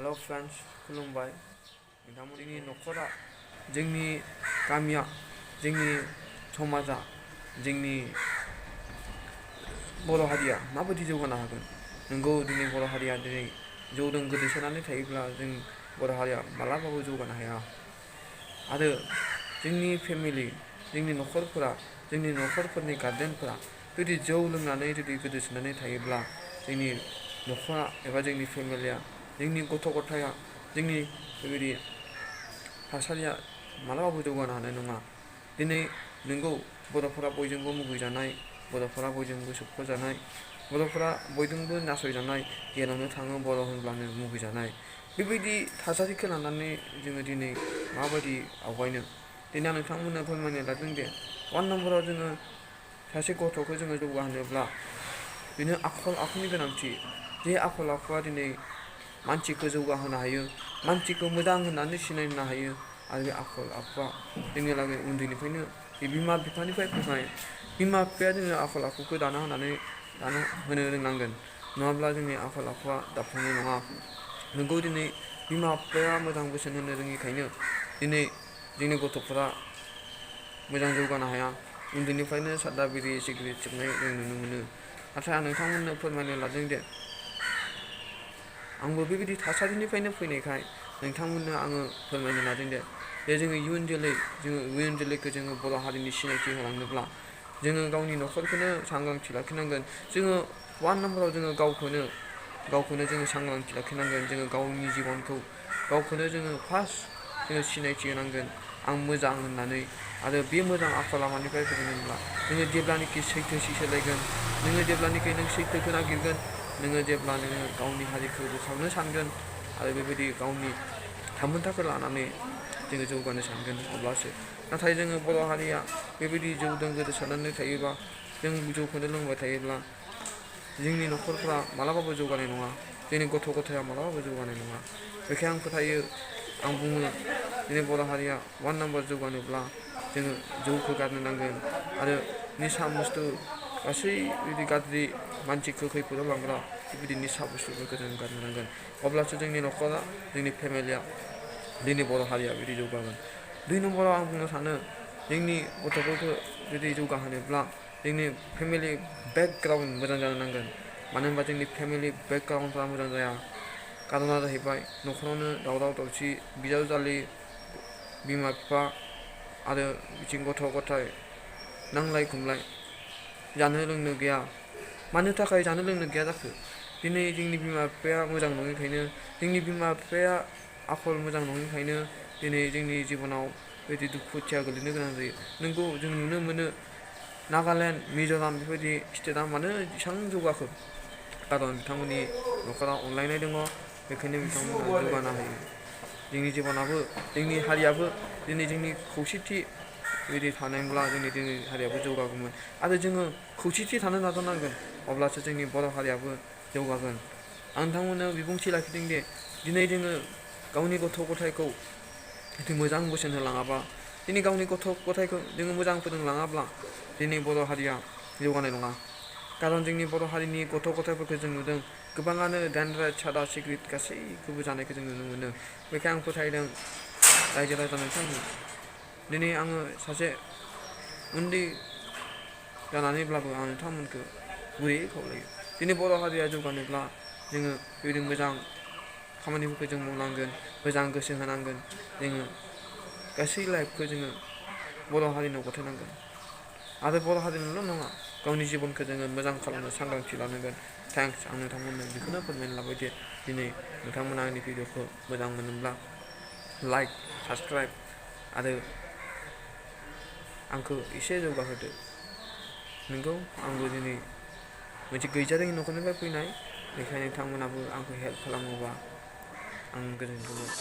हेल' friends खुलुमबाय नोंथांमोननि न'खरा जोंनि गामिया जोंनि समाजा जोंनि बर' हारिया माबायदि जौगानो हागोन नंगौ दिनै बर' हारिया दिनै जौदों गोदोसोनानै थायोब्ला जों बर' हारिया मालाबाबो जौगानो हाया आरो जोंनि फेमिलि जोंनि न'खरफोरनि गार्जेनफोरा जुदि जौ लोंनानै जुदि गोदोसोनानै थायोब्ला जोंनि न'खरा एबा जोंनि फेमिलिया जोंनि गथ' गथाया जोंनि बेबायदि थासारिया मालाबाबो जौगानो हानाय नङा दिनै नोंगौ बर'फोरा बयजोंबो मुगैजानाय बर'फोरा बयजोंबो सोबख'जानाय बर'फोरा बयजोंबो नासयजानाय जेरावनो थाङो बर' होनब्लानो मुगैजानाय बेबायदि थासारिखौ लानानै जोङो दिनै माबायदि आवगायनो दिनै आं नोंथांमोननो फोरमायनो लादों दि 1 नम्बराव जोङो सासे गथ'खौ जोङो जौगाहोनोब्ला बेनो आखल आखुनि गोनांथि जे आखल आखुआ दिनै मानसिखौ जौगाहोनो हायो मानसिखौ मोजां होननानै सिनायनो हायो आरो बे आखल आखुआ जोंनि लागै उन्दैनिफ्रायनो बिमा बिफानिफ्राय फैनाय बिमा बिफाया जोङो आखल आखुखौ दानो होनो रोंनांगोन नङाब्ला जोंनि आखल आखुआ दाफुंनाय नङा नोंगौ दिनै बिमा बिफाया मोजां बोसोन होनो रोङिखायनो दिनै जोंनि गथ'फोरा मोजां जौगानो हाया उन्दैनिफ्रायनो सादा बिरि सिगारेट सोबनाय जों नुनो मोनो नाथाय आं नोंथांमोननो फोरमायनो लादों दि आंबो बेबायदि थासारिनिफ्रायनो फैनायखाय नोंथांमोननो आङो फोरमायनो लादों दे जोङो इयुन जोलैखौ जोङो बर' हारिनि सिनायथि होलांनोब्ला जोङो गावनि न'खरखौनो सांग्रांथि लाखिनांगोन जोङो 1 नम्बराव जोङो गावखौनो जोङो सांग्रांथि लाखिनांगोन जोङो गावनि जिबनखौ गावखौनो जोङो फार्स्ट जोङो सिनायथि होनांगोन आं मोजां होननानै आरो बे मोजां आखला मानिफ्राय फैगोन होनब्ला नोङो जेब्लानोखि सैथोथि सोलायगोन नोङो जेब्लानोखि नों सैथोखौ नागिरगोन नोङो जेब्ला नोङो गावनि हारिखौ बोखावनो सानगोन आरो बेबायदि गावनि थामोनथाखौ लानानै जोङो जौगानो सानगोन अब्लासो नाथाय जोङो बर' हारिया बेबायदि जौदों गोदोसोनानै थायोबा जों जौखौनो लोंबाय थायोब्ला जोंनि न'खरफ्रा मालाबाबो जौगानाय नङा जोंनि गथ' गथाया मालाबाबो जौगानाय नङा बेखायनो आं फोथायो आं बुङो दिनै बर' हारिया 1 नम्बर जौगानोब्ला जोङो जौखौ गारनो नांगोन आरो निसा बुस्थु गासै बिदि गाज्रि मानसिखौ खैफोदाव लांग्रा बेबायदि निसा बुस्थुफोरखौ जों गारनो नांगोन अब्लासो जोंनि न'खरा जोंनि फेमिलिया जोंनि बर' हारिया बिदि जौगागोन 2 नम्बराव आं बुंनो सानो जोंनि गथ'फोरखौ जुदि जौगाहोनोब्ला जोंनि फेमिलि बेकग्राउन्ड मोजां जानो नांगोन मानो होनबा जोंनि फेमिलि बेकग्राउन्डफ्रा मोजां जाया कारना जाहैबाय न'खरावनो दावराव दावसि बिजावजालि बिमा बिफा आरो बिथिं गथ' गथाय नांलाय खमलाय जानो लोंनो गैया मानो थाखाय जानो लोंनो गैया जाखो दिनै जोंनि बिमा बिफाया मोजां नङिखायनो जोंनि बिमा बिफाया आखल मोजां नङिखायनो दिनै जोंनि जिबनाव बेबायदि दुखुथिया गोलैनो गोनां जायो नोंगौ जों नुनो मोनो नागालेण्ड मिज'राम बेबायदि स्टेटआ मानो एसेबां जौगाखो कारन बिथांमोननि न'खराव अनलायनाय दङ बेखायनो बिथांमोना जौगानो हायो जोंनि जिबनाबो जोंनि हारियाबो दिनै जोंनि खौसेथि बिदि थानायब्ला जोंनि हारियाबो जौगागौमोन आरो जोङो खौसेथि थानो नाजानांगोन अब्लासो जोंनि बर' हारियाबो जौगागोन आं नोंथांमोननो बिबुंथि लाखिदों दि दिनै जोङो गावनि गथ' गथायखौ जुदि मोजां बोसोन होलाङाबा दिनै गावनि गथ' गथायखौ जोङो मोजां फोरोंलाङाब्ला दिनै बर' हारिया जौगानाय नङा कारन जोंनि बर' हारिनि गथ' गथायफोरखौ जों नुदों गोबाङानो डेनड्राइड सादा सिगारेट गासैखौबो जानायखौ जों नुनो मोनो बेखायनो आं फोथायदों रायजो राजा नोंथांमोन दिनै आङो सासे उन्दै जानानैब्लाबो आं नोंथांमोनखौ गुरैयै खावलायो दिनै बर' हारिया जौगानोब्ला जोङो बेबायदि मोजां खामानिफोरखौ जों मावनांगोन मोजां गोसो होनांगोन जोङो गासै लाइफखौ जोङो बर' हारिनो गथायनांगोन आरो बर' हारिनिल' नङा गावनि जिबनखौ जोङो मोजां खालामनो सांग्रांथि लानांगोन थेंक्स आं नोंथांमोननो बेखौनो फोरमायनो लाबाय दि दिनै नोंथांमोना आंनि भिडिअखौ मोजां मोनोब्ला लाइक साबसक्राइब आरो आंखौ एसे जौगाहोदो नोंगौ आंबो दिनै मोनसे गैजारोङि न'खरनिफ्राय फैनाय बेखायनो नोंथांमोनाबो आंखौ हेल्प खालामोबा आं गोजोनगौमोन